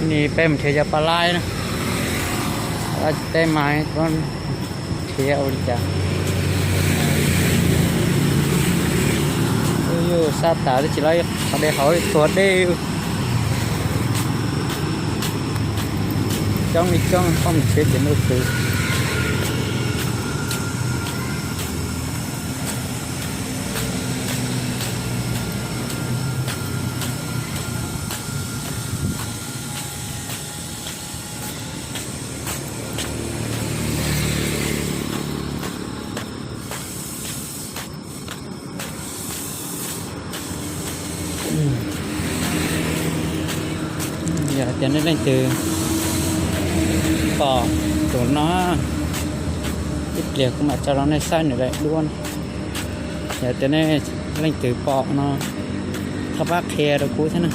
Ni peb mus nrhiav cov pa laib na, peb mas nrhiav ua li cas. Yus sab tas twb tsis loj, qhov dej hauv tuag dej. Coob li coob, poj mus nrhiav ces ntuj khwv. Yog tias nej leej twg pom tus no, ib pliag kuv mam tso rau nej saib nws daim duab. Yog tias nej leej twg pom no, thov pab qhia rau kuv thiab na.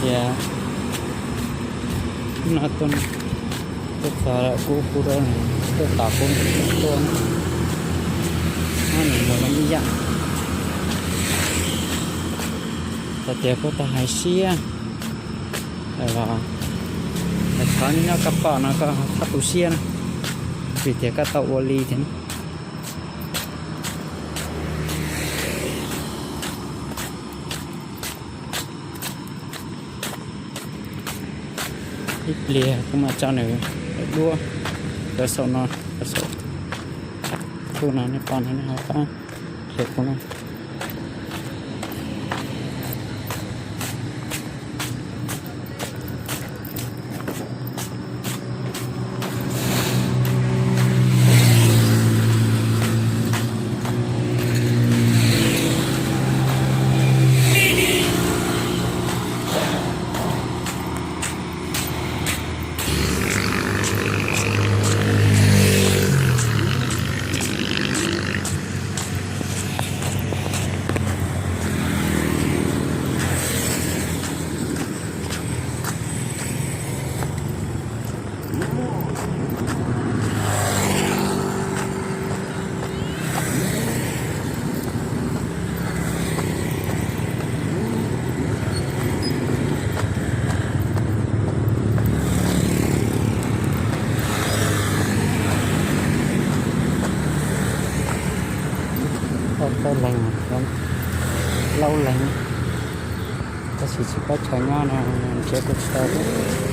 Tias no tuaj, tuaj txog lawm kuv hu rau, tuaj tom kuv tuaj, nws mus lawm ib yam. Txawm tias kuv tau hais siab los, thov nyob koj pom no koj txhob tu siab na, vim tias koj tau ua li thiab na. Ib pliag kuv mam tso nws daim duab rau saum no, rau saum tus no, nej pom no nej ho pab qhia kuv na. Tau leeg, laub leeg, tab sis tsis paub chaw nyob no, nrhiav kuj tsis tau thiab.